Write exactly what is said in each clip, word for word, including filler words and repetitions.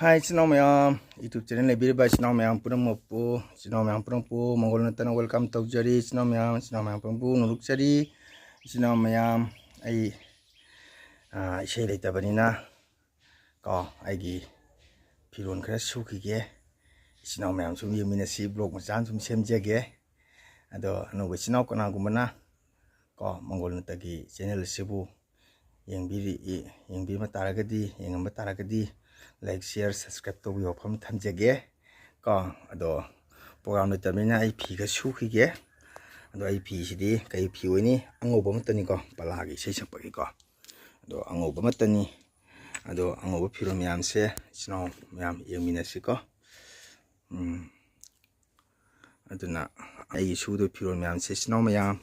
ꯍꯥꯏ, ꯏꯆꯤꯟ ꯏꯅꯥꯎ ꯃꯌꯥꯝ, YouTube channel ꯂꯩꯕꯤꯔꯤꯕ ꯏꯆꯤꯟ ꯏꯅꯥꯎ ꯃꯌꯥꯝ ꯄꯨꯝꯅꯃꯛꯄꯨ, ꯏꯆꯤꯟ ꯏꯅꯥꯎ ꯃꯌꯥꯝ ꯄꯨꯝꯅꯃꯛꯄꯨ ꯃꯪꯒꯣꯜ ꯅꯠꯇꯅ welcome ꯇꯧꯖꯔꯤ꯫ ꯏꯆꯤꯟ ꯏꯅꯥꯎ ꯃꯌꯥꯝ, ꯏꯆꯤꯟ ꯏꯅꯥꯎ ꯃꯌꯥꯝ ꯄꯨꯝꯅꯃꯛꯄꯨ ꯅꯣꯂꯨꯛꯆꯔꯤ꯫ ꯏꯆꯤꯟ ꯏꯅꯥꯎ ꯃꯌꯥꯝ, ꯑꯩ, ꯑꯥ, ꯏꯁꯩ ꯂꯩꯇꯕꯅꯤꯅ ꯀꯣ, ꯑꯩꯒꯤ ꯐꯤꯔꯣꯜ ꯈꯔ ꯁꯨꯈꯤꯒꯦ꯫ ꯏꯆꯤꯟ ꯏꯅꯥꯎ ꯃꯌꯥꯝ ꯁꯨꯝ ꯌꯦꯡꯃꯤꯟꯅꯁꯤ, vlog ꯃꯆꯥ ꯑꯃ ꯁꯨꯝ ꯁꯦꯝꯖꯒꯦ꯫ ꯑꯗꯣ ꯑꯅꯧꯕ ꯏꯆꯤꯟ ꯏꯅꯥꯎ ꯀꯅꯥꯒꯨꯝꯕꯅ ꯀꯣ, ꯃꯪꯒꯣꯜ ꯅꯠꯇꯒꯤ channel ꯑꯁꯤꯕꯨ ꯌꯦꯡꯕꯤꯔꯤ-, ꯌꯦꯡꯕꯤꯕ ꯇꯥꯔꯒꯗꯤ, ꯌꯦꯡꯉꯝꯕ ꯇꯥꯔꯒꯗꯤ, like, share, subscribe ꯇꯧꯕꯤꯌꯣ, ꯋꯥꯐꯝ ꯊꯝꯖꯒꯦ ꯀꯣ꯫ ꯑꯗꯣ program ꯂꯩꯇꯕꯅꯤꯅ ꯑꯩ ꯐꯤꯒ ꯁꯨꯈꯤꯒꯦ꯫ ꯑꯗꯣ ꯑꯩ ꯐꯤꯁꯤꯗꯤ ꯀꯩ ꯐꯤ ꯑꯣꯏꯅꯤ? ꯑꯉꯧꯕ ꯑꯃꯠꯇꯅꯤꯀꯣ, ꯄꯂꯥꯒꯤ ꯏꯁꯩ ꯁꯛꯄꯒꯤꯀꯣ꯫ ꯑꯗꯣ ꯑꯉꯧꯕ ꯑꯃꯠꯇꯅꯤ꯫ ꯑꯗꯣ ꯑꯉꯧꯕ ꯐꯤꯔꯣꯜ ꯃꯌꯥꯝꯁꯦ ꯏꯆꯤꯟ ꯏꯅꯥꯎ ꯃꯌꯥꯝ ꯌꯦꯡꯃꯤꯟꯅꯁꯤꯀꯣ꯫ ꯎꯝ꯫ ꯑꯗꯨꯅ ꯑꯩꯒꯤ ꯁꯨꯗꯣꯏ ꯐꯤꯔꯣꯜ ꯃꯌꯥꯝꯁꯦ ꯏꯆꯤꯟ ꯏꯅꯥꯎ ꯃꯌꯥꯝ꯫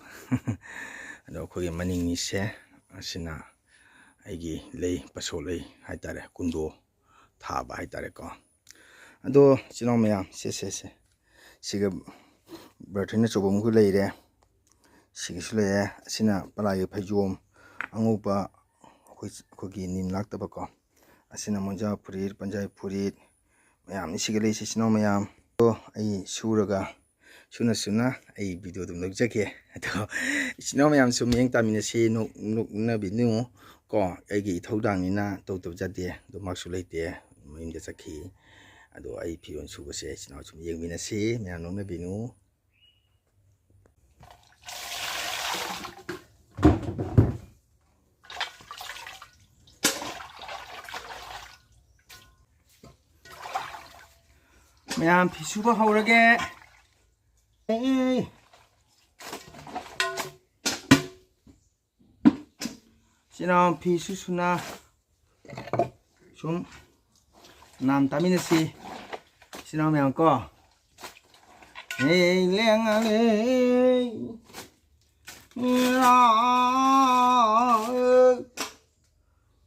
ꯑꯗꯣ ꯑꯩꯈꯣꯏꯒꯤ ꯃꯅꯤꯡꯒꯤꯁꯦ, ꯑꯁꯤꯅ ꯑꯩꯒꯤ ꯂꯩ, ꯄꯁꯣ ꯂꯩ ꯍꯥꯏꯇꯥꯔꯦ, ꯀꯨꯟꯗꯣ ꯊꯥꯕ ꯍꯥꯏꯇꯥꯔꯦꯀꯣ꯫ ꯑꯗꯣ ꯏꯆꯤꯟ ꯏꯅꯥꯎ ꯃꯌꯥꯝ, ꯁꯦ, ꯁꯦ, ꯁꯦ꯫ ꯁꯤꯒ ꯕ꯭ꯔꯗꯔꯅ ꯑꯆꯧꯕ ꯑꯃꯒ ꯂꯩꯔꯦ꯫ ꯁꯤꯒꯤꯁꯨ ꯂꯩꯔꯦ꯫ ꯑꯁꯤꯅ ꯄꯂꯥꯒꯤ ꯐꯩꯖꯣꯝ ꯑꯉꯧꯕ, ꯑꯩꯈꯣꯏ, ꯑꯩꯈꯣꯏꯒꯤ ꯅꯤꯝ ꯂꯥꯛꯇꯕꯀꯣ꯫ ꯑꯁꯤꯅ ꯃꯣꯟꯖꯥ ꯐꯨꯔꯤꯠ, ꯄꯟꯖꯥꯕꯤ ꯐꯨꯔꯤꯠ, ꯃꯌꯥꯝꯅꯤ ꯁꯤꯒ ꯂꯩꯁꯦ ꯏꯆꯤꯟ ꯏꯅꯥꯎ ꯃꯌꯥꯝ꯫ ꯑꯗꯣ ꯑꯩ ꯁꯨꯔꯒ, ꯁꯨꯅ ꯁꯨꯅ ꯑꯩ video ꯑꯗꯨꯝ ꯂꯧꯖꯒꯦ꯫ ꯑꯗꯣ ꯏꯆꯤꯟ ꯏꯅꯥꯎ ꯃꯌꯥꯝꯁꯨ ꯃꯤꯠꯌꯦꯡ ꯇꯥꯃꯤꯟꯅꯁꯤ, ꯅꯣꯛ-, ꯅꯣꯛꯅꯕꯤꯅꯨ ꯀꯣ꯫ ꯑꯩꯒꯤ ꯏꯊꯧꯗꯥꯡꯅꯤꯅ ꯇꯧꯗꯕ ꯌꯥꯗꯦ꯫ ꯑꯗꯣ ꯃꯥꯁꯨ ꯂꯩꯇꯦ, ꯃꯌꯨꯝꯗ ꯆꯠꯈꯤ꯫ ꯑꯗꯣ ꯑꯩ ꯐꯤꯔꯣꯜ ꯁꯨꯕꯁꯦ ꯏꯆꯤꯟ ꯏꯅꯥꯎ ꯁꯨꯝ ꯌꯦꯡꯃꯤꯟꯅꯁꯤ, ꯃꯌꯥꯝ ꯅꯣꯛꯅꯕꯤꯅꯨ꯫ ꯃꯌꯥꯝ ꯐꯤ ꯁꯨꯕ ꯍꯧꯔꯒꯦ꯫ ꯑꯦ꯫ ꯏꯆꯤꯟ ꯏꯅꯥꯎ ꯐꯤ ꯁꯨ ꯁꯨꯅ ꯁꯨꯝ ꯅꯥꯝ ꯇꯥꯃꯤꯟꯅꯁꯤ ꯏꯆꯤꯟ ꯏꯅꯥꯎ ꯃꯌꯥꯝ ꯀꯣ꯫ ꯍꯦ ꯂꯦꯡꯉꯥꯂꯦ꯫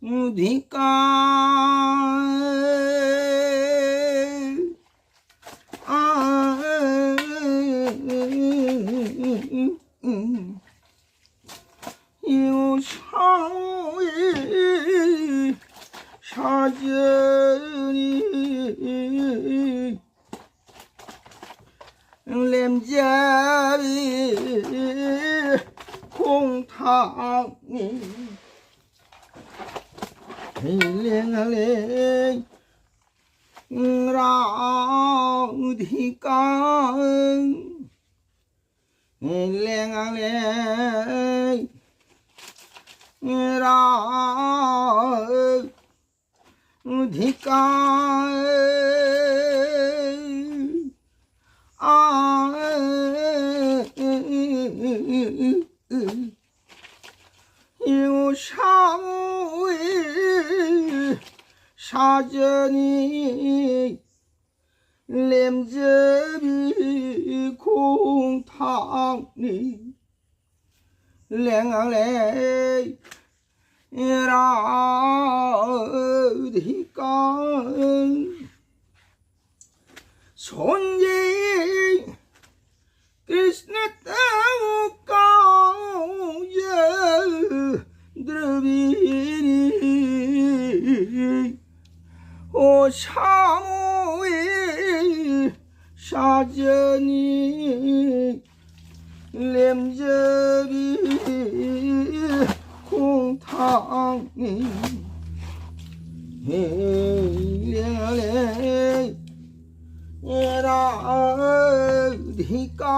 ꯎꯗꯤꯀꯥ꯫ ꯁꯥꯖꯅꯤ ꯂꯦꯝꯖꯕꯤ ꯈꯣꯡꯊꯥꯡꯅꯤ꯫ ꯂꯦꯡꯂꯦ ꯔꯥꯙꯤꯀꯥ꯫ ꯂꯦꯡꯂꯦ ꯔꯥ ꯙꯤꯀꯥ꯫ ꯁꯥꯖꯅꯤ ꯂꯦꯝꯖꯕꯤ ꯈꯣꯡꯊꯥꯡꯅꯤ꯫ ꯂꯦꯡꯂꯦ ꯔꯥꯙꯤꯀꯥ꯫ ꯁꯣꯟꯖꯩ ꯀ꯭ꯔꯤꯁꯅ ꯇꯕꯨ ꯀꯥꯎꯖꯗ꯭ꯔꯕꯤꯅꯤ꯫ ꯑꯣ ꯁꯥꯃꯨꯏ ꯁꯥꯖꯅꯤ ꯂꯦꯝꯖꯕꯤ ꯈꯣꯡꯊꯥꯡꯅꯤ꯫ ꯂꯦꯡꯂꯦ ꯔꯥꯙꯤꯀꯥ꯫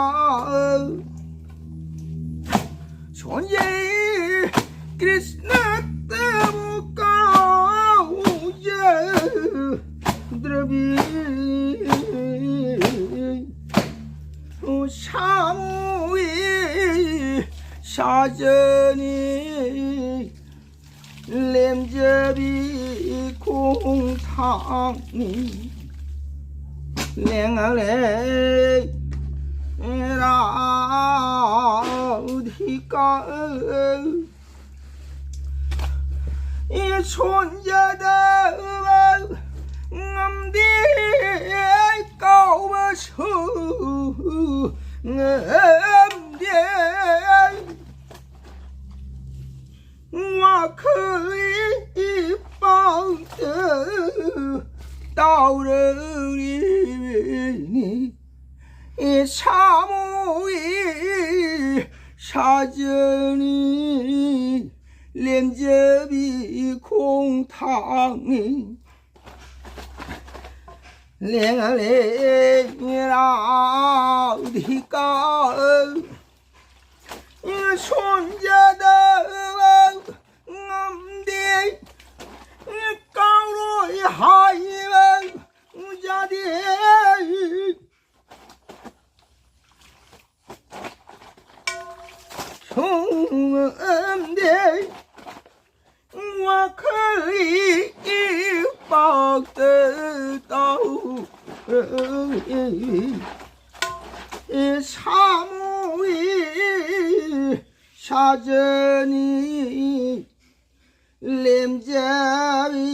ꯁꯣꯟꯖꯩ ꯀ꯭ꯔꯤꯁꯅ ꯇꯕꯨ ꯀꯥꯎꯖꯗ꯭ꯔꯕꯤ꯫ ꯁꯥꯃꯨꯏ ꯁꯥꯖꯅꯤ ꯂꯦꯝꯖꯕꯤ ꯈꯣꯡꯊꯥꯡꯅꯤ꯫ ꯂꯦꯡꯂꯦ ꯔꯥꯙꯤꯀꯥ꯫ ꯁꯣꯟꯖꯗꯕ ꯉꯝꯗꯦ ꯀꯥꯎꯕꯁꯨ ꯉꯝꯗꯦ꯫ ꯋꯥꯈꯜ ꯏꯄꯥꯎ ꯇꯧꯔꯔꯤꯕꯅꯤ꯫ ꯏꯁꯥꯃꯨꯒꯤ ꯁꯥꯖꯅꯤ ꯂꯦꯝꯖꯕꯤ ꯈꯣꯡꯊꯥꯡꯅꯤ꯫ ꯂꯦꯡꯂꯦꯡ ꯔꯥꯙꯤꯀꯥ ꯁꯣꯟꯖꯗꯕ ꯉꯝꯗꯦ꯫ ꯀꯥꯎꯔꯣꯏ ꯍꯥꯏꯕ ꯌꯥꯗꯦ꯫ ꯁꯣꯟꯗꯦ ꯋꯥꯈꯜ ꯏꯄꯥꯛꯇ ꯇꯧ꯫ ꯏꯁꯥꯃꯨꯒꯤ ꯁꯥꯖꯅꯤ ꯂꯦꯝꯖꯕꯤ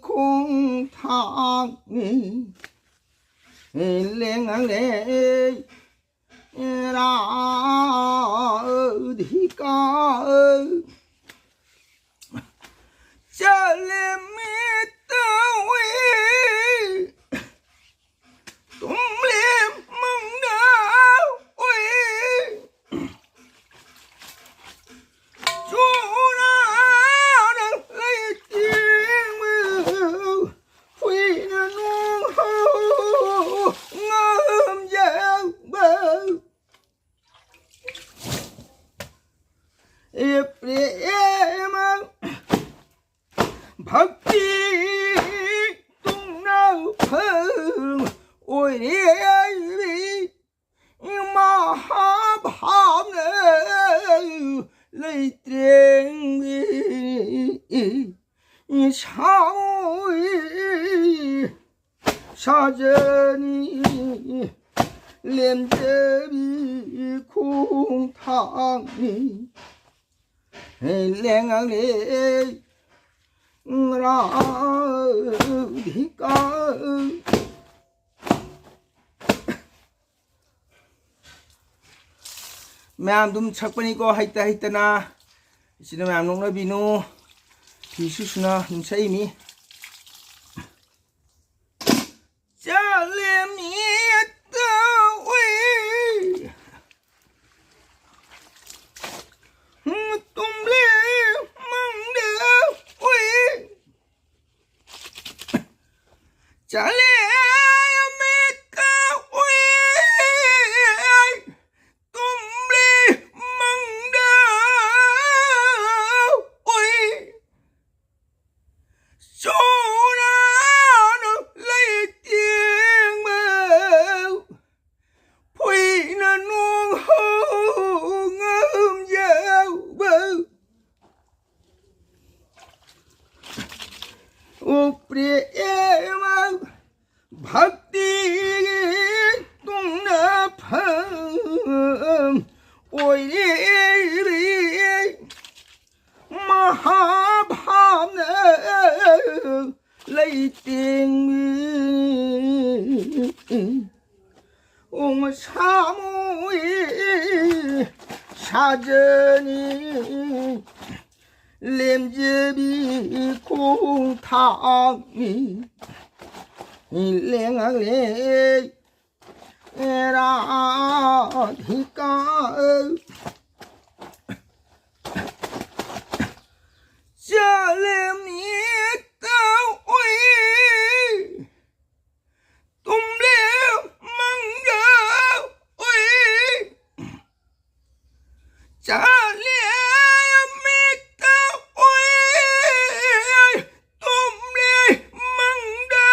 ꯈꯣꯡꯊꯥꯡꯅꯤ꯫ ꯂꯦꯡꯂꯦ ꯔꯥꯙꯤꯀꯥ ꯆꯠꯂꯦ ꯃꯤꯠꯇ ꯎꯏ꯫ ꯇꯨꯝꯂꯦ ꯃꯪꯗ ꯎꯏ꯫ ꯆꯨꯔꯥꯅ ꯂꯩꯇꯦꯡꯕ ꯍꯨꯏꯅ ꯅꯣꯡ ꯍꯧ ꯉꯝꯖꯕ꯫ ꯑꯦ ꯄ꯭ꯔꯦꯃ ꯚꯛꯇꯤ ꯇꯨꯡꯅ ꯐꯪ ꯑꯣꯏꯔꯦ꯫ ꯃꯍꯥꯚꯥꯕꯅ ꯂꯩꯇ꯭ꯔꯦꯡꯕꯤ ꯁꯥꯎꯏ꯫ ꯁꯥꯖꯅꯤ ꯂꯦꯝꯖꯕꯤ ꯈꯣꯡꯊꯥꯡꯅꯤ꯫ ꯂꯦꯡꯂꯦ ꯔꯥꯙꯤꯀꯥ꯫ ꯃꯌꯥꯝ ꯑꯗꯨꯝ ꯁꯛꯄꯅꯤꯀꯣ, ꯍꯩꯇ ꯍꯩꯇꯅ꯫ ꯏꯆꯤꯟ ꯃꯌꯥꯝ ꯅꯣꯛꯅꯕꯤꯅꯨ꯫ ꯐꯤ ꯁꯨ ꯁꯨꯅ ꯑꯗꯨꯝ ꯁꯛꯏꯅꯤ꯫ ꯆꯥꯂꯦ ꯃꯤꯠꯀ ꯎꯏ ꯇꯨꯝꯂꯤ ꯃꯪꯗ ꯎꯏ ꯆꯣꯔꯥꯅ ꯂꯩꯇꯦꯡꯕ ꯐꯨꯏꯅ ꯅꯣꯡ ꯍꯧ ꯉꯝꯖꯕ ꯎꯄ꯭ꯔꯦ ꯃꯥ ꯚꯛꯇꯤꯒꯤ ꯇꯨꯡꯅꯐꯝ ꯑꯣꯏꯔꯦ ꯃꯍꯥꯚꯥꯞꯅ ꯂꯩꯇꯦꯡꯕꯤ ꯎꯃ ꯁꯥꯃꯨꯏ ꯁꯥꯖꯅꯤ ꯂꯦꯝꯖꯕꯤ ꯈꯣꯡꯊꯥꯡꯅꯤ ꯂꯦꯡꯉꯛꯂꯦ ꯔꯥꯙꯤꯀꯥ ꯆꯠꯂꯦ ꯃꯤꯠꯇ ꯎꯏ ꯇꯨꯝꯂꯦ ꯃꯪꯗ ꯎꯏ ꯆꯠꯂꯦ ꯃꯤꯠꯇ ꯎꯏ ꯇꯨꯝꯂꯦ ꯃꯪꯗ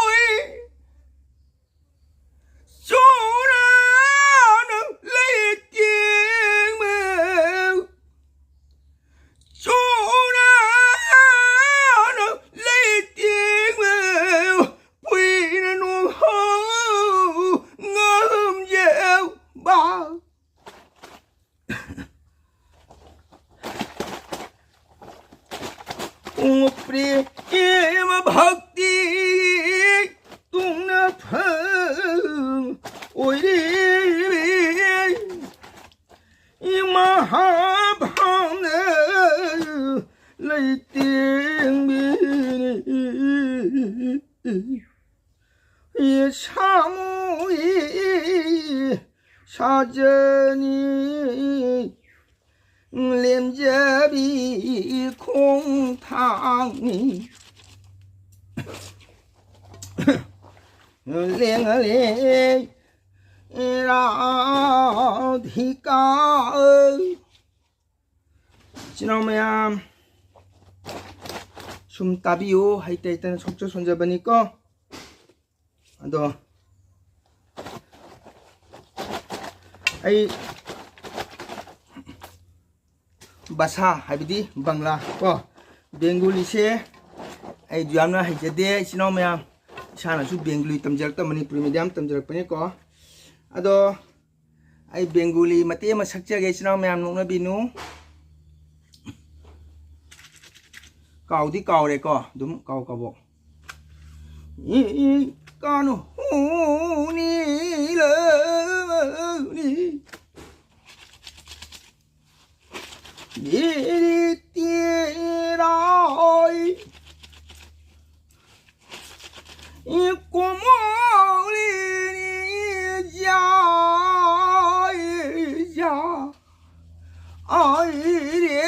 ꯎꯏ ꯆꯣꯔꯥꯅ ꯂꯩꯇꯦꯡꯕ ꯆꯣꯔꯥꯅ ꯂꯩꯇꯦꯡꯕ ꯄꯨꯏꯅ ꯅꯣꯡ ꯍꯧ ꯉꯝꯖꯕ ꯎꯄ꯭ꯔꯤ ꯏꯃ ꯚꯛꯇꯤ ꯇꯨꯡꯅꯐꯝ ꯑꯣꯏꯔꯦ ꯃꯍꯥꯚꯥꯞꯅ ꯂꯩꯇꯦꯡꯕꯤꯅꯤ ꯁꯥꯃꯨꯏ ꯁꯥꯖꯅꯤ ꯂꯦꯝꯖꯕꯤ ꯈꯣꯡꯊꯥꯡꯅꯤ ꯂꯦꯡꯍꯜꯂꯦ ꯔꯥꯙꯤꯀꯥ꯫ ꯏꯆꯤꯟ ꯏꯅꯥꯎ ꯃꯌꯥꯝ, ꯁꯨꯝ ꯇꯥꯕꯤꯌꯨ, ꯍꯩꯇ ꯍꯩꯇꯅ ꯁꯣꯛꯆ ꯁꯣꯟꯖꯕꯅꯤꯀꯣ꯫ ꯑꯗꯣ ꯑꯩ ꯚꯥꯁꯥ ꯍꯥꯏꯕꯗꯤ ꯕꯪꯂꯥ ꯀꯣ, ꯕꯦꯡꯒꯣꯂꯤꯁꯦ ꯑꯩꯁꯨ ꯌꯥꯝꯅ ꯍꯩꯖꯗꯦ꯫ ꯏꯆꯤꯟ ꯏꯅꯥꯎ ꯃꯌꯥꯝ, ꯏꯁꯥꯅꯁꯨ ꯕꯦꯡꯒꯣꯂꯤ ꯇꯝꯖꯔꯛꯇ, ꯃꯅꯤꯄꯨꯔꯤ ꯃꯤꯗꯤꯌꯝ ꯇꯝꯖꯔꯛꯄꯅꯤꯀꯣ꯫ ꯑꯗꯣ ꯑꯩ ꯕꯦꯡꯒꯣꯂꯤ ꯃꯇꯦꯛ ꯑꯃ ꯁꯛꯆꯒꯦ, ꯏꯆꯤꯟ ꯏꯅꯥꯎ ꯃꯌꯥꯝ ꯅꯣꯛꯅꯕꯤꯅꯨ꯫ ꯀꯥꯎꯗꯤ ꯀꯥꯎꯔꯦꯀꯣ, ꯑꯗꯨꯝ ꯀꯥꯎ ꯀꯥꯎꯕꯣꯛ꯫ ꯏ, ꯏ, ꯀꯥꯟ ꯍꯨꯅꯤ ꯂꯧꯅꯤ꯫ ꯏ, ꯏ, ꯇꯤ, ꯔꯥꯏ꯫ ꯏ, ꯀꯣꯃꯣꯂꯤ, ꯅꯤ, ꯖꯥ, ꯏ, ꯖꯥ꯫ ꯍꯥꯏꯔꯦ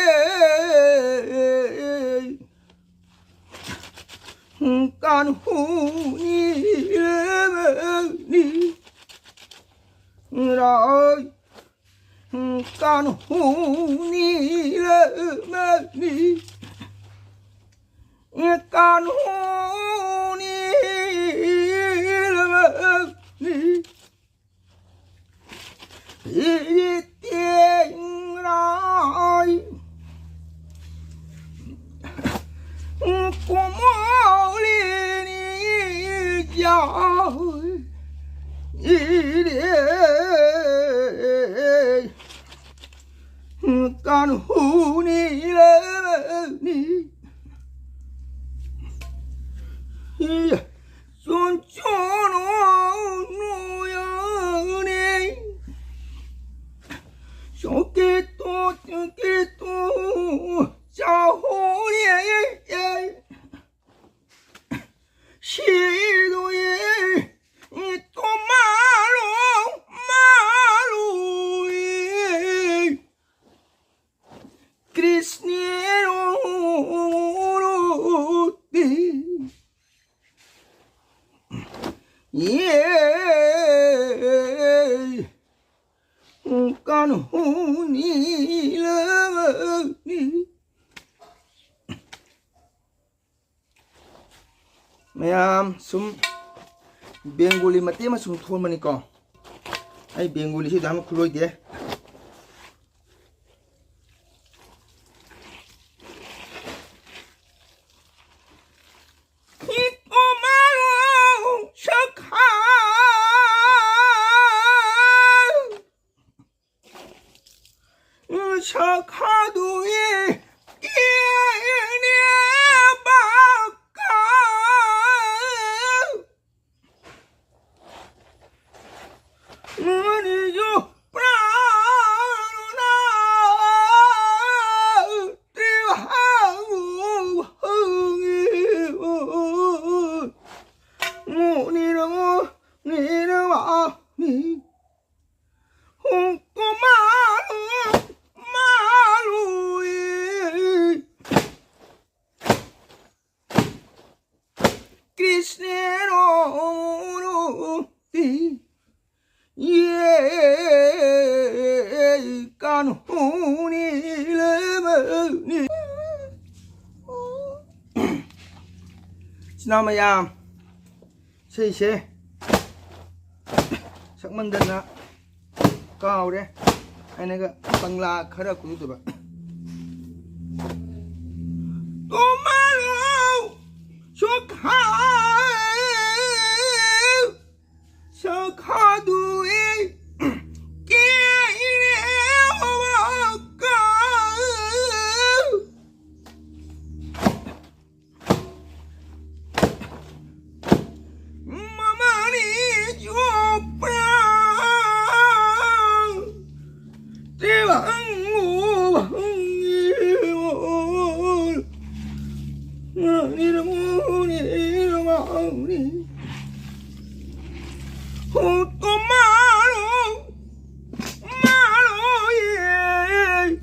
ꯀꯥꯟꯍꯨꯅꯤ ꯔꯥꯏ ꯀꯥꯟꯍꯨꯅꯤ ꯔꯥꯏ ꯀꯥꯟꯍꯨꯅꯤ ꯔꯥꯏ ꯏꯇꯦꯡꯔꯥꯏ ꯀꯣꯃꯣꯂꯤꯅꯤ ꯌꯥꯎ ꯏꯔꯦ ꯀꯥꯟꯍꯨꯅꯤ ꯂꯩꯅꯤ꯫ ꯆꯣꯟꯆꯣꯅꯣ ꯅꯣꯌꯥꯅꯦ꯫ ꯆꯣꯀꯦꯇꯣ ꯆꯣꯀꯦꯇꯣ ꯆꯥꯍꯣꯔꯦ꯫ ꯁꯤꯗꯣꯌꯦ ꯇꯣꯃꯥꯂꯣ ꯃꯥꯂꯣꯌꯦ꯫ ꯀ꯭ꯔꯤꯁꯅꯦꯔꯣ ꯔꯣꯇꯤ꯫ ꯌꯦ ꯀꯥꯟꯍꯨꯅꯤ ꯂꯕꯅꯤ꯫ ꯃꯌꯥꯝ ꯁꯨꯝ ꯕꯦꯡꯒꯣꯂꯤ ꯃꯇꯦꯛ ꯑꯃ ꯁꯨꯝ ꯊꯣꯟꯕꯅꯤꯀꯣ꯫ ꯑꯩ ꯕꯦꯡꯒꯣꯂꯤꯁꯤ ꯑꯗꯨꯝ ꯈꯨꯂꯣꯏꯗꯦ꯫ ꯁꯈꯥꯗꯨꯏ ꯀꯦꯅꯦꯕꯀ ꯃꯅꯤꯖꯨ ꯄ꯭ꯔꯥꯅ ꯇꯤꯍꯥꯎ ꯍꯪꯉꯤ꯫ ꯃꯨꯅꯤꯔ ꯃꯨꯅꯤꯔ ꯃꯥꯅꯤ꯫ ꯍꯨꯝ ꯀꯨꯃꯥꯔ ꯃꯥꯔꯨꯏ꯫ ꯀ꯭ꯔꯤꯁꯅꯦꯔꯣ ꯃꯨꯔꯨꯇꯤ꯫ ꯌꯦ ꯀꯥꯟꯍꯨꯅꯤ ꯂꯦꯃꯅꯤ꯫ ꯏꯆꯤꯟ ꯏꯅꯥꯎ ꯃꯌꯥꯝ, ꯏꯁꯩꯁꯦ ꯁꯛꯃꯟꯗꯅ ꯀꯥꯎꯔꯦ꯫ ꯑꯩꯅꯒ ꯀꯪꯂꯥ ꯈꯔ ꯀꯨꯏꯗꯕ꯫ ꯇꯣꯃꯥꯔꯣ ꯁꯨꯈꯥ ꯁꯈꯥꯗꯨꯏ ꯀꯦꯅꯦꯕꯀ ꯃꯃꯥꯅꯤ ꯆꯣꯄ꯭ꯔꯥ ꯇꯦꯕꯪ ꯎꯕꯪ ꯅꯤꯔꯃꯨꯅꯤ ꯅꯤꯔꯃꯥꯎꯅꯤ ꯍꯨ ꯇꯣꯃꯥꯔꯣ ꯃꯥꯔꯣ ꯌꯦ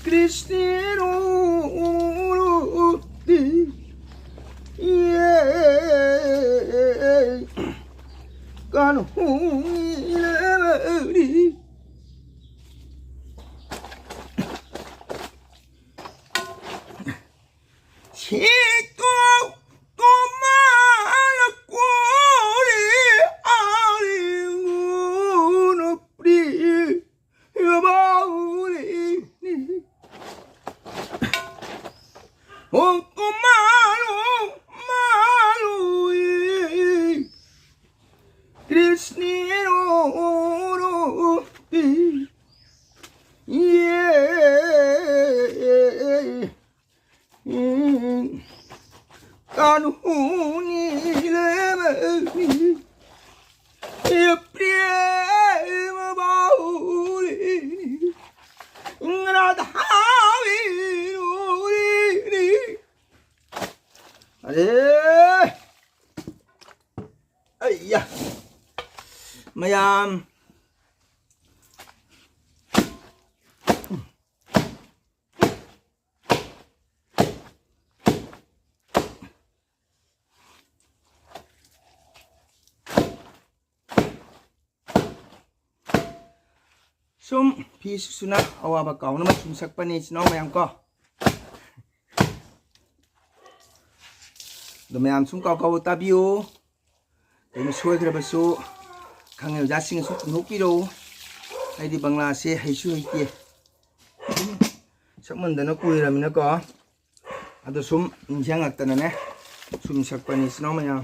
ꯀ꯭ꯔꯤꯁꯅꯦꯔꯣ ꯃꯨꯔꯨꯇꯤ ꯌꯦ Ito, tumala kuri, ari, nguno, pri, bauli, ni. Oko malu, malu, i. Krishna, ro, ro, i. Yeah. Kanhuni levani. Ye prema bauli. Radha viruli. Are. Aiya. ꯃꯌꯥꯝ꯫ ꯁꯨꯝ ꯐꯤ ꯁꯨꯅ ꯑꯋꯥꯕ ꯀꯥꯎꯅꯕ ꯁꯨꯝ ꯁꯛꯄꯅꯤ, ꯏꯆꯤꯟ ꯏꯅꯥꯎ ꯃꯌꯥꯝ ꯀꯣ꯫ ꯑꯗꯣ ꯃꯌꯥꯝ ꯁꯨꯝ ꯀꯥꯎ ꯀꯥꯎ ꯇꯥꯕꯤꯌꯨ꯫ ꯀꯩꯅꯣ ꯁꯣꯏꯈ꯭ꯔꯕꯁꯨ ꯈꯪꯉꯤ ꯑꯣꯖꯥꯁꯤꯡꯅꯁꯨ ꯆꯨꯝꯊꯣꯛꯄꯤꯔꯛꯎ꯫ ꯑꯩꯗꯤ ꯕꯪꯂꯥꯁꯦ ꯍꯩꯁꯨ ꯍꯩꯇꯦ꯫ ꯁꯨꯝ ꯁꯛꯃꯟꯗꯅ ꯀꯨꯏꯔꯃꯤꯅꯀꯣ꯫ ꯑꯗꯣ ꯁꯨꯝ ꯅꯤꯡꯁꯤꯡꯉꯛꯇꯅꯅꯦ ꯁꯨꯝ ꯁꯛꯄꯅꯤ, ꯏꯆꯤꯟ ꯏꯅꯥꯎ ꯃꯌꯥꯝ꯫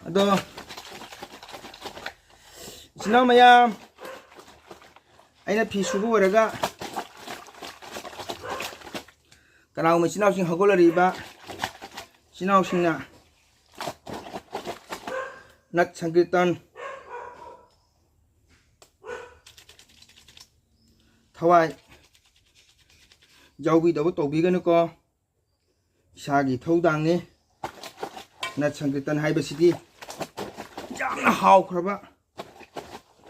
ꯑꯗꯣ ꯏꯆꯤꯟ ꯏꯅꯥꯎ ꯃꯌꯥꯝ, ꯑꯩꯅ ꯐꯤ ꯁꯨꯕ ꯑꯣꯏꯔꯒ ꯀꯅꯥꯒꯨꯝꯕ ꯏꯆꯤꯟ ꯏꯅꯥꯎꯁꯤꯡ ꯍꯧꯒꯠꯂꯛꯂꯤꯕ ꯏꯆꯤꯟ ꯏꯅꯥꯎꯁꯤꯡꯅ ꯅꯠ ꯁꯪꯀꯤꯔꯇꯟ ꯊꯋꯥꯏ ꯌꯥꯎꯕꯤꯗꯕ ꯇꯧꯕꯤꯒꯅꯨꯀꯣ꯫ ꯏꯁꯥꯒꯤ ꯊꯧꯗꯥꯡꯅꯤ꯫ ꯅꯠ ꯁꯪꯀꯤꯔꯇꯟ ꯍꯥꯏꯕꯁꯤꯗꯤ ꯌꯥꯝꯅ ꯍꯥꯎꯈ꯭ꯔꯕ,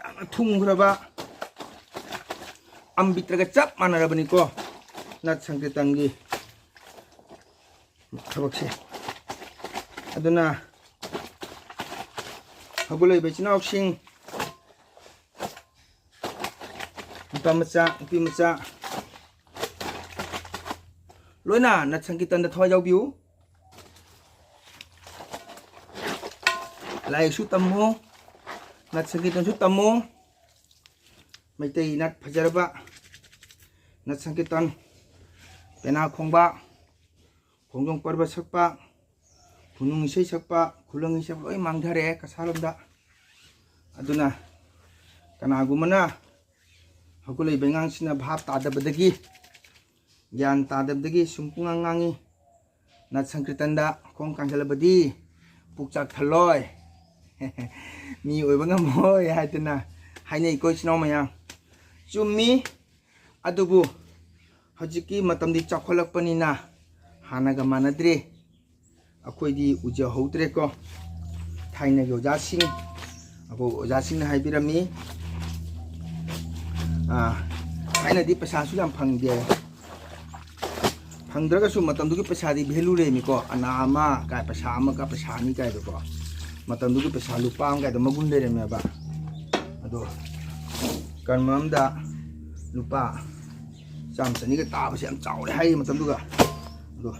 ꯌꯥꯝꯅ ꯊꯨꯝꯈ꯭ꯔꯕ ꯑꯝꯕꯤꯇ꯭ꯔꯒ ꯆꯞ ꯃꯥꯟꯅꯔꯕꯅꯤꯀꯣ, ꯅꯠ ꯁꯪꯀꯤꯔꯇꯟꯒꯤ ꯊꯕꯛꯁꯦ꯫ ꯑꯗꯨꯅ ꯍꯧꯒꯠꯂꯛꯏꯕ ꯏꯆꯤꯟ ꯏꯅꯥꯎꯁꯤꯡ, ꯅꯨꯄꯥ ꯃꯆꯥ, ꯅꯨꯄꯤ ꯃꯆꯥ, ꯂꯣꯏꯅ ꯅꯠ ꯁꯪꯀꯤꯔꯇꯟꯗ ꯊꯋꯥꯏ ꯌꯥꯎꯕꯤꯌꯨ꯫ ꯂꯥꯏꯔꯤꯛꯁꯨ ꯇꯝꯃꯨ, ꯅꯠ ꯁꯪꯀꯤꯔꯇꯟꯁꯨ ꯇꯝꯃꯨ꯫ ꯃꯩꯇꯩ ꯅꯠ ꯐꯖꯔꯕ, ꯅꯠ ꯁꯪꯀꯤꯔꯇꯟ, ꯄꯦꯅꯥ ꯈꯣꯡꯕ, ꯈꯣꯡꯖꯣꯝ ꯄꯔꯕ ꯁꯛꯄ, ꯈꯨꯅꯨꯡ ꯏꯁꯩ ꯁꯛꯄ, ꯈꯨꯂꯪ ꯏꯁꯩ ꯁꯛꯄ ꯂꯣꯏ ꯃꯥꯡꯊꯔꯛꯑꯦ ꯀꯁꯥꯔꯣꯝꯗ꯫ ꯑꯗꯨꯅ ꯀꯅꯥꯒꯨꯝꯕꯅ ꯍꯧꯒꯠꯂꯛꯏꯕ ꯑꯉꯥꯡꯁꯤꯅ ꯚꯥꯞ ꯇꯥꯗꯕꯗꯒꯤ, ꯒ꯭ꯌꯥꯟ ꯇꯥꯗꯕꯗꯒꯤ ꯁꯨꯝ ꯄꯨꯡꯉꯥꯡ ꯉꯥꯡꯉꯤ꯫ ꯅꯠ ꯁꯪꯀꯤꯔꯇꯟꯗ ꯈꯣꯡ ꯀꯥꯟꯁꯤꯜꯂꯕꯗꯤ ꯄꯨꯛꯆꯥꯛ ꯊꯜꯂꯣꯏ꯫ ꯃꯤ ꯑꯣꯏꯕ ꯉꯝꯃꯣꯏ ꯍꯥꯏꯗꯅ ꯍꯥꯏꯅꯩꯀꯣ, ꯏꯆꯤꯟ ꯏꯅꯥꯎ ꯃꯌꯥꯝ꯫ ꯆꯨꯝꯃꯤ꯫ ꯑꯗꯨꯕꯨ ꯍꯧꯖꯤꯛꯀꯤ ꯃꯇꯝꯗꯤ ꯆꯥꯎꯈꯠꯂꯛꯄꯅꯤꯅ ꯍꯥꯟꯅꯒ ꯃꯥꯟꯅꯗ꯭ꯔꯦ꯫ ꯑꯩꯈꯣꯏꯗꯤ ꯎꯖꯍꯧꯗ꯭ꯔꯦꯀꯣ꯫ ꯊꯥꯏꯅꯒꯤ ꯑꯣꯖꯥꯁꯤꯡ, ꯑꯩꯈꯣꯏ ꯑꯣꯖꯥꯁꯤꯡꯅ ꯍꯥꯏꯕꯤꯔꯝꯃꯤ, ꯑꯥ, ꯊꯥꯏꯅꯗꯤ ꯄꯩꯁꯥꯁꯨ ꯌꯥꯝ ꯐꯪꯗꯦ꯫ ꯐꯪꯗ꯭ꯔꯒꯁꯨ ꯃꯇꯝꯗꯨꯒꯤ ꯄꯩꯁꯥꯗꯤ value ꯂꯩꯔꯝꯃꯤꯀꯣ꯫ ꯑꯅꯥ ꯑꯃ ꯀꯥꯏ, ꯄꯩꯁꯥ ꯑꯃꯒ ꯄꯩꯁꯥ ꯑꯅꯤ ꯀꯥꯏꯗꯣꯀꯣ꯫ ꯃꯇꯝꯗꯨꯒꯤ ꯄꯩꯁꯥ ꯂꯨꯄꯥ ꯑꯃ ꯀꯥꯏꯗꯣ ꯃꯒꯨꯟ ꯂꯩꯔꯝꯃꯦꯕ꯫ ꯑꯗꯣ ꯀꯔꯃ ꯑꯃꯗ ꯂꯨꯄꯥ ꯆꯥꯝꯃ ꯆꯅꯤꯒ ꯇꯥꯕꯁꯦ ꯌꯥꯝ ꯆꯥꯎꯔꯦ ꯍꯥꯏꯔꯤ ꯃꯇꯝꯗꯨꯒ꯫ ꯑꯗꯣ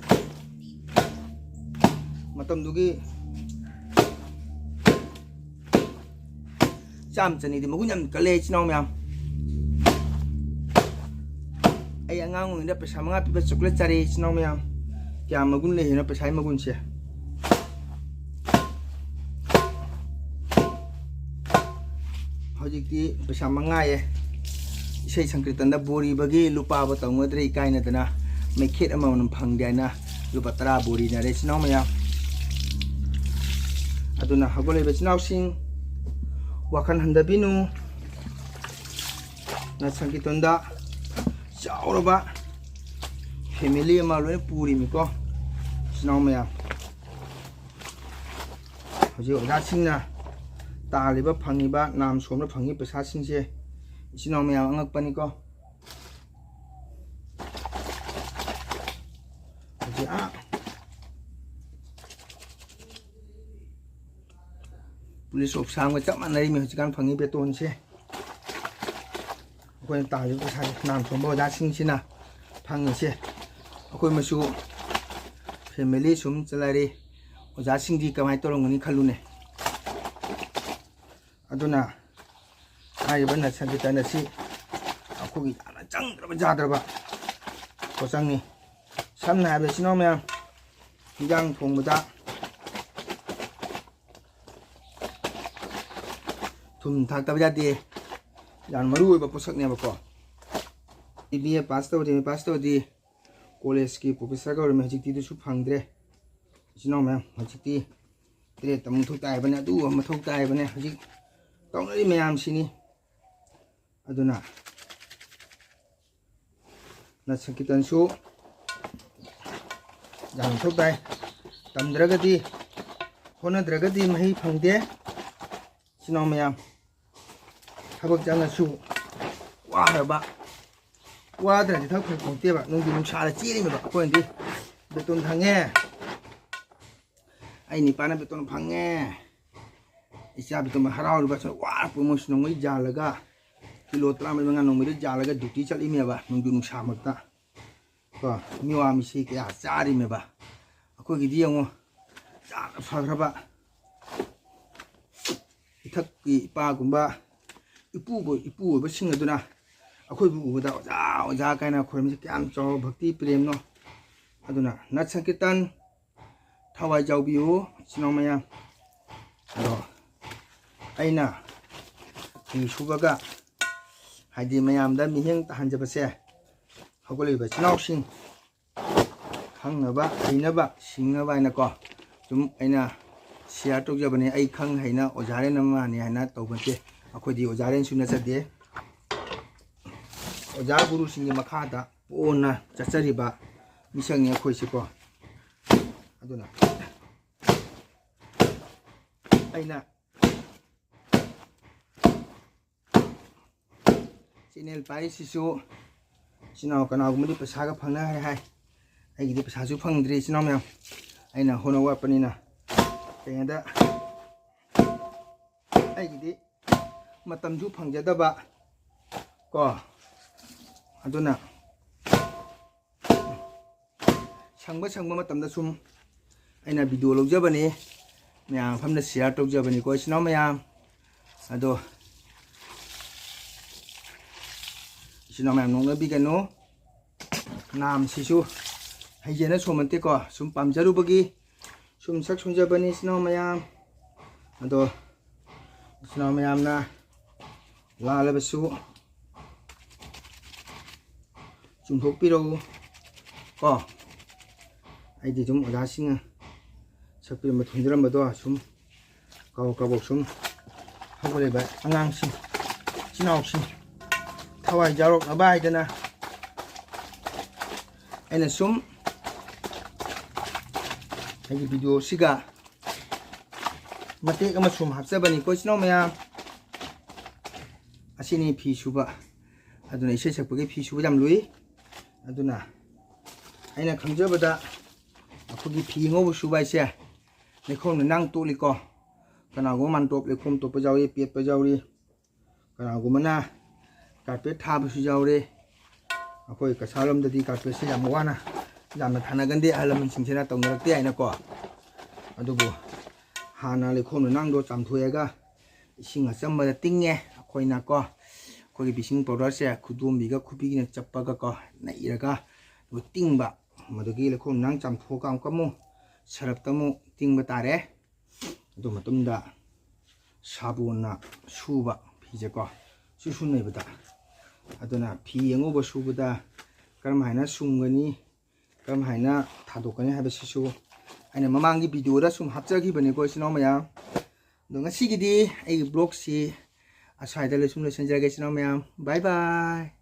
ꯃꯇꯝꯗꯨꯒꯤ ꯆꯥꯝꯃ ꯆꯅꯤꯗꯤ ꯃꯒꯨꯟ ꯌꯥꯝ ꯀꯜꯂꯦ, ꯏꯆꯤꯟ ꯏꯅꯥꯎ ꯃꯌꯥꯝ꯫ ꯑꯩ ꯑꯉꯥꯡ ꯑꯣꯏꯔꯤꯉꯩꯗ ꯄꯩꯁꯥ ꯃꯉꯥ ꯄꯤꯕ chocolate ꯆꯥꯔꯛꯑꯦ, ꯏꯆꯤꯟ ꯏꯅꯥꯎ ꯃꯌꯥꯝ꯫ ꯀꯌꯥꯝ ꯃꯒꯨꯟ ꯂꯩ ꯍꯥꯏꯅꯣ ꯄꯩꯁꯥꯒꯤ ꯃꯒꯨꯟꯁꯦ꯫ ꯍꯧꯖꯤꯛꯇꯤ ꯄꯩꯁꯥ ꯃꯉꯥꯌꯦ꯫ ꯏꯁꯩ ꯁꯪꯀꯤꯔꯇꯟꯗ ꯕꯣꯔꯤꯕꯒꯤ ꯂꯨꯄꯥꯕꯨ ꯇꯧꯅꯗ꯭ꯔꯦ, ꯏꯀꯥꯏꯅꯗꯅ꯫ ꯃꯩꯈꯦꯠ ꯑꯃꯃꯝ ꯐꯪꯗꯦ ꯍꯥꯏꯅ ꯂꯨꯄꯥ ꯇꯔꯥ ꯕꯣꯔꯤꯅꯔꯦ, ꯏꯆꯤꯟ ꯏꯅꯥꯎ ꯃꯌꯥꯝ꯫ ꯑꯗꯨꯅ ꯍꯧꯒꯠꯂꯛꯏꯕ ꯏꯆꯤꯟ ꯏꯅꯥꯎꯁꯤꯡ, ꯋꯥꯈꯜ ꯍꯟꯊꯕꯤꯅꯨ꯫ ꯅꯠ ꯁꯪꯀꯤꯔꯇꯟꯗ ꯆꯥꯎꯔꯕ family ꯑꯃ ꯂꯣꯏꯅ ꯄꯨꯔꯤꯃꯤꯀꯣ, ꯏꯆꯤꯟ ꯏꯅꯥꯎ ꯃꯌꯥꯝ꯫ ꯍꯧꯖꯤꯛ ꯑꯣꯖꯥꯁꯤꯡꯅ ꯇꯥꯜꯂꯤꯕ, ꯐꯪꯉꯤꯕ, ꯅꯥꯝ ꯁꯣꯝꯗ ꯐꯪꯉꯤ ꯄꯩꯁꯥꯁꯤꯡꯁꯦ, ꯏꯆꯤꯟ ꯏꯅꯥꯎ ꯃꯌꯥꯝ, ꯑꯉꯛꯄꯅꯤꯀꯣ꯫ ꯍꯧꯖꯤꯛ ꯑꯥ police officer ꯑꯃꯒ ꯆꯞ ꯃꯥꯟꯅꯔꯤꯃꯤ ꯍꯧꯖꯤꯛꯀꯥꯟ ꯐꯪꯉꯤ ꯕꯦꯇꯣꯟꯁꯦ꯫ ꯑꯩꯈꯣꯏꯅ ꯇꯥꯜꯂꯤꯕ ꯄꯩꯁꯥꯁꯦ ꯅꯥꯝ ꯁꯣꯝꯕ ꯑꯣꯖꯥꯁꯤꯡꯁꯤꯅ ꯐꯪꯉꯤꯁꯦ꯫ ꯑꯩꯈꯣꯏ ꯃꯁꯨ family ꯁꯨꯝ ꯆꯂꯥꯏꯔꯤ꯫ ꯑꯣꯖꯥꯁꯤꯡꯗꯤ ꯀꯃꯥꯏꯅ ꯇꯧꯔꯝꯒꯅꯤ ꯈꯜꯂꯨꯅꯦ꯫ ꯑꯗꯨꯅ ꯍꯥꯏꯔꯤꯕ ꯅꯠ ꯁꯪꯀꯤꯔꯇꯟ ꯑꯁꯤ ꯑꯩꯈꯣꯏꯒꯤ ꯌꯥꯝꯅ ꯆꯪꯗ꯭ꯔꯕ ꯌꯥꯗ꯭ꯔꯕ ꯄꯣꯠꯆꯪꯅꯤ꯫ ꯁꯝꯅ ꯍꯥꯏꯔꯕꯗ, ꯏꯆꯤꯟ ꯏꯅꯥꯎ ꯃꯌꯥꯝ, ꯏꯟꯖꯥꯡ ꯊꯣꯡꯕꯗ ꯊꯨꯝ ꯊꯥꯛꯇꯕ ꯌꯥꯗꯦ꯫ ꯌꯥꯝ ꯃꯔꯨ ꯑꯣꯏꯕ ꯄꯣꯠꯁꯛꯅꯦꯕꯀꯣ꯫ ꯕꯤ ꯑꯦ ꯄꯥꯁ ꯇꯧꯔꯗꯤ, ꯑꯦꯝ ꯑꯦ ꯄꯥꯁ ꯇꯧꯔꯗꯤ ꯀꯣꯂꯦꯖꯀꯤ ꯄ꯭ꯔꯣꯐꯦꯁꯔꯒ ꯑꯣꯏꯔꯝꯃꯦ꯫ ꯍꯧꯖꯤꯛꯇꯤ ꯑꯗꯨꯁꯨ ꯐꯪꯗ꯭ꯔꯦ꯫ ꯏꯆꯤꯟ ꯏꯅꯥꯎ ꯃꯌꯥꯝ, ꯍꯧꯖꯤꯛꯇꯤ ꯇꯔꯦꯠꯇ ꯑꯃꯨꯛ ꯊꯣꯛ ꯇꯥꯏꯕꯅꯦ, ꯑꯗꯨ ꯑꯃ ꯊꯣꯛ ꯇꯥꯏꯕꯅꯦ꯫ ꯍꯧꯖꯤꯛ ꯇꯧꯅꯔꯤ ꯃꯌꯥꯝꯁꯤꯅꯤ꯫ ꯑꯗꯨꯅ ꯅꯠ ꯁꯪꯀꯤꯔꯇꯟꯁꯨ ꯌꯥꯝ ꯃꯊꯧ ꯇꯥꯏ꯫ ꯇꯝꯗ꯭ꯔꯒꯗꯤ, ꯍꯣꯠꯅꯗ꯭ꯔꯒꯗꯤ ꯃꯍꯩ ꯐꯪꯗꯦ꯫ ꯏꯆꯤꯟ ꯏꯅꯥꯎ ꯃꯌꯥꯝ, ꯊꯕꯛ ꯆꯪꯉꯁꯨ ꯋꯥꯔꯕ, ꯋꯥꯗ꯭ꯔꯗꯤ ꯊꯕꯛ ꯐꯪ ꯄꯣꯟꯇꯦꯕ꯫ ꯅꯣꯡꯖꯨ ꯅꯨꯡꯁꯥꯗ ꯆꯦꯜꯂꯤꯕ ꯑꯩꯈꯣꯏꯅꯗꯤ ꯕꯦꯇꯣꯟ ꯐꯪꯉꯦ꯫ ꯑꯩ ꯅꯤꯄꯥꯅ ꯕꯦꯇꯣꯟ ꯐꯪꯉꯦ꯫ ꯏꯆꯥ ꯕꯦꯇꯣꯟ ꯍꯔꯥꯎꯔꯤꯕ, ꯁꯨꯝ ꯋꯥꯔꯛꯄ ꯃꯣꯏꯁꯨ ꯅꯣꯡꯃꯩ ꯌꯥꯜꯂꯒ, ꯀꯤꯂꯣ ꯇꯔꯥꯃꯔꯤ ꯃꯉꯥ ꯅꯣꯡꯃꯩꯗ ꯌꯥꯜꯂꯒ ꯗ꯭ꯌꯨꯇꯤ ꯆꯠꯂꯤꯅꯦꯕ ꯅꯣꯡꯖꯨ ꯅꯨꯡꯁꯥꯃꯛꯇ꯫ ꯀꯣ, ꯃꯤꯋꯥ ꯃꯤꯁꯤ ꯀꯌꯥ ꯆꯥꯔꯤꯃꯦꯕ꯫ ꯑꯩꯈꯣꯏꯒꯤꯗꯤ ꯌꯦꯡꯉꯣ, ꯌꯥꯝꯅ ꯐꯈ꯭ꯔꯕ ꯏꯊꯛꯀꯤ ꯏꯄꯥꯒꯨꯝꯕ, ꯏꯄꯨꯕ-, ꯏꯄꯨ ꯑꯣꯏꯕꯁꯤꯡ ꯑꯗꯨꯅ ꯑꯩꯈꯣꯏꯕꯨ ꯎꯕꯗ "ꯑꯣꯖꯥ, ꯑꯣꯖꯥ" ꯀꯥꯏꯅ ꯈꯣꯏꯔꯝꯃꯤꯁꯦ ꯀꯌꯥꯝ ꯆꯥꯎꯕ ꯚꯛꯇꯤ ꯄ꯭ꯔꯦꯝꯅꯣ꯫ ꯑꯗꯨꯅ ꯅꯠ ꯁꯪꯀꯤꯔꯇꯟ ꯊꯋꯥꯏ ꯌꯥꯎꯕꯤꯌꯨ, ꯏꯆꯤꯟ ꯏꯅꯥꯎ ꯃꯌꯥꯝ꯫ ꯑꯗꯣ ꯑꯩꯅ ꯐꯤ ꯁꯨꯕꯒ, ꯍꯥꯏꯗꯤ ꯃꯌꯥꯝꯗ ꯃꯤꯠꯌꯦꯡ ꯇꯥꯍꯟꯖꯕꯁꯦ, ꯍꯧꯒꯠꯂꯛꯂꯤꯕ ꯏꯆꯤꯟ ꯏꯅꯥꯎꯁꯤꯡ ꯈꯪꯅꯕ, ꯍꯩꯅꯕ, ꯁꯤꯡꯅꯕ ꯍꯥꯏꯅꯀꯣ, ꯁꯨꯝ ꯑꯩꯅ share ꯇꯧꯖꯕꯅꯦ꯫ ꯑꯩ ꯈꯪ ꯍꯩꯅ ꯑꯣꯖꯥꯔꯦꯟ ꯑꯃꯅꯤ ꯍꯥꯏꯅ ꯇꯧꯕ ꯅꯠꯇꯦ꯫ ꯑꯩꯈꯣꯏꯗꯤ ꯑꯣꯖꯥꯔꯦꯟꯁꯨ ꯅꯠꯆꯗꯦ꯫ ꯑꯣꯖꯥ ꯒꯨꯔꯨꯁꯤꯡꯒꯤ ꯃꯈꯥꯗ ꯄꯣꯟꯅ ꯆꯠꯆꯔꯤꯕ ꯃꯤꯁꯛꯅꯤ ꯑꯩꯈꯣꯏꯁꯤꯀꯣ꯫ ꯑꯗꯨꯅ ꯑꯩꯅ channel ꯄꯥꯏꯔꯤꯁꯤꯁꯨ ꯏꯆꯤꯟ ꯏꯅꯥꯎ ꯀꯅꯥꯒꯨꯝꯕꯗꯤ ꯄꯩꯁꯥꯒ ꯐꯪꯅ ꯍꯥꯏ ꯍꯥꯏ꯫ ꯑꯩꯒꯤꯗꯤ ꯄꯩꯁꯥꯁꯨ ꯐꯪꯗ꯭ꯔꯤ, ꯏꯆꯤꯟ ꯏꯅꯥꯎ ꯃꯌꯥꯝ꯫ ꯑꯩꯅ ꯍꯣꯠꯅ ꯋꯥꯠꯄꯅꯤꯅ꯫ ꯀꯩꯅꯣꯗ ꯑꯩꯒꯤꯗꯤ ꯃꯇꯝꯁꯨ ꯐꯪꯖꯗꯕ, ꯀꯣ꯫ ꯑꯗꯨꯅ ꯁꯪꯕ ꯁꯪꯕ ꯃꯇꯝꯗ ꯁꯨꯝ ꯑꯩꯅ ꯚꯤꯗꯤꯑꯣ ꯂꯧꯖꯕꯅꯤ, ꯃꯌꯥꯝ ꯃꯐꯝꯗ ꯁꯤꯌꯥꯔ ꯇꯧꯖꯕꯅꯤꯀꯣ ꯏꯆꯤꯟ ꯏꯅꯥꯎ ꯃꯌꯥꯝ꯫ ꯑꯗꯣ ꯏꯆꯤꯟ ꯏꯅꯥꯎ ꯃꯌꯥꯝ ꯅꯣꯛꯅꯕꯤꯒꯅꯨ꯫ ꯅꯥꯝꯁꯤꯁꯨ ꯍꯩꯖꯅ ꯁꯣꯝ ꯅꯠꯇꯦꯀꯣ, ꯁꯨꯝ ꯄꯥꯝꯖꯔꯨꯕꯒꯤ ꯁꯨꯝ ꯁꯛ ꯁꯣꯟꯖꯕꯅꯤ ꯏꯆꯤꯟ ꯏꯅꯥꯎ ꯃꯌꯥꯝ꯫ ꯑꯗꯣ ꯏꯆꯤꯟ ꯏꯅꯥꯎ ꯃꯌꯥꯝꯅ ꯂꯥꯜꯂꯕꯁꯨ ꯆꯨꯝꯊꯣꯛꯄꯤꯔꯛꯎ ꯀꯣ꯫ ꯑꯩꯗꯤ ꯑꯗꯨꯝ ꯑꯣꯖꯥꯁꯤꯡꯅ ꯁꯛꯄꯤꯔꯝꯕ ꯊꯣꯟꯖꯔꯝꯕꯗꯣ ꯁꯨꯝ ꯀꯕꯛ ꯀꯕꯛ ꯁꯨꯝ ꯍꯧꯒꯠꯂꯤꯕ ꯑꯉꯥꯡꯁꯤꯡ, ꯏꯆꯤꯟ ꯏꯅꯥꯎꯁꯤꯡ ꯊꯋꯥꯏ ꯌꯥꯎꯔꯛꯅꯕ ꯍꯥꯏꯗꯅ ꯑꯩꯅ ꯁꯨꯝ ꯑꯩꯒꯤ ꯚꯤꯗꯤꯑꯣꯁꯤꯒ ꯃꯇꯦꯛ ꯑꯃ ꯁꯨꯝ ꯍꯥꯞꯆꯕꯅꯤꯀꯣ ꯏꯆꯤꯟ ꯏꯅꯥꯎ ꯃꯌꯥꯝ꯫ ꯑꯁꯤꯅꯤ ꯐꯤ ꯁꯨꯕ꯫ ꯑꯗꯨꯅ ꯏꯁꯩ ꯁꯛꯄꯒꯤ ꯐꯤ ꯁꯨꯕ ꯌꯥꯝ ꯂꯨꯏ꯫ ꯑꯗꯨꯅ ꯑꯩꯅ ꯈꯪꯖꯕꯗ ꯑꯩꯈꯣꯏꯒꯤ ꯐꯤ ꯑꯉꯧꯕ ꯁꯨꯕ ꯍꯥꯏꯁꯦ ꯂꯩꯈꯣꯝ ꯂꯩꯅꯥꯡ ꯇꯣꯛꯂꯤꯀꯣ꯫ ꯀꯅꯥꯒꯨꯝꯕ ꯃꯥꯟꯇꯣꯞ ꯂꯩꯈꯣꯝ ꯇꯣꯛꯄ ꯌꯥꯎꯏ, ꯄꯦꯠꯄ ꯌꯥꯎꯔꯤ꯫ ꯀꯅꯥꯒꯨꯝꯕꯅ ꯀꯥꯔꯄꯦꯠ ꯊꯥꯕꯁꯨ ꯌꯥꯎꯔꯦ꯫ ꯑꯩꯈꯣꯏ ꯀꯁꯥꯔꯂꯣꯝꯗꯗꯤ ꯀꯥꯔꯄꯦꯠꯁꯦ ꯌꯥꯝ ꯋꯥꯅ ꯌꯥꯝꯅ ꯊꯥꯅꯒꯟꯗꯦ, ꯑꯍꯜ ꯂꯃꯟꯁꯤꯡꯁꯤꯅ ꯇꯧꯅꯔꯛꯇꯦ ꯍꯥꯏꯅꯀꯣ꯫ ꯑꯗꯨꯕꯨ ꯍꯥꯟꯅ ꯂꯩꯈꯣꯝ ꯂꯩꯅꯥꯡꯗꯣ ꯆꯥꯝꯊꯣꯛꯑꯒ ꯏꯁꯤꯡ ꯑꯆꯝꯕꯗ ꯇꯤꯡꯉꯦ ꯑꯩꯈꯣꯏꯅꯀꯣ꯫ ꯑꯩꯈꯣꯏꯒꯤ ꯕ꯭ꯂꯤꯆꯤꯡ ꯄꯥꯎꯗꯔꯁꯦ ꯈꯨꯗꯣꯝꯕꯤꯒ ꯈꯨꯕꯤꯒꯤꯅ ꯆꯞꯄꯒꯀꯣ, ꯅꯩꯔꯒ ꯑꯗꯨꯒ ꯇꯤꯡꯕ꯫ ꯃꯗꯨꯒꯤ ꯂꯩꯈꯣꯝ ꯂꯩꯅꯥꯡ ꯆꯥꯝꯊꯣꯛꯑꯒ ꯑꯃꯨꯛꯀ ꯑꯃꯨꯛ ꯁꯔꯞꯇ ꯑꯃꯨꯛ ꯇꯤꯡꯕ ꯇꯥꯔꯦ꯫ ꯑꯗꯨ ꯃꯇꯨꯡꯗ ꯁꯥꯄꯣꯟꯅ ꯁꯨꯕ ꯐꯤꯁꯦꯀꯣ, ꯁꯨ ꯁꯨ ꯅꯩꯕꯗ꯫ ꯑꯗꯨꯅ ꯐꯤ ꯑꯉꯧꯕ ꯁꯨꯕꯗ ꯀꯔꯝ ꯍꯥꯏꯅ ꯁꯨꯝꯒꯅꯤ, ꯀꯔꯝ ꯍꯥꯏꯅ ꯊꯥꯗꯣꯛꯀꯅꯤ ꯍꯥꯏꯕꯁꯤꯁꯨ ꯑꯩꯅ ꯃꯃꯥꯡꯒꯤ ꯚꯤꯗꯤꯑꯣꯗ ꯁꯨꯝ ꯍꯥꯞꯆꯈꯤꯕꯅꯤꯀꯣ ꯏꯆꯤꯟ ꯏꯅꯥꯎ ꯃꯌꯥꯝ꯫ ꯑꯗꯣ ꯉꯁꯤꯒꯤꯗꯤ ꯑꯩꯒꯤ ꯕ꯭ꯂꯣꯒꯁꯤ ꯑꯁ꯭ꯋꯥꯏꯗ ꯂꯣꯏꯁꯨꯝ ꯂꯣꯏꯁꯤꯟꯖꯔꯒꯦ ꯏꯆꯤꯟ ꯏꯅꯥꯎ ꯃꯌꯥꯝ꯫ ꯕꯥꯏ ꯕꯥꯏ꯫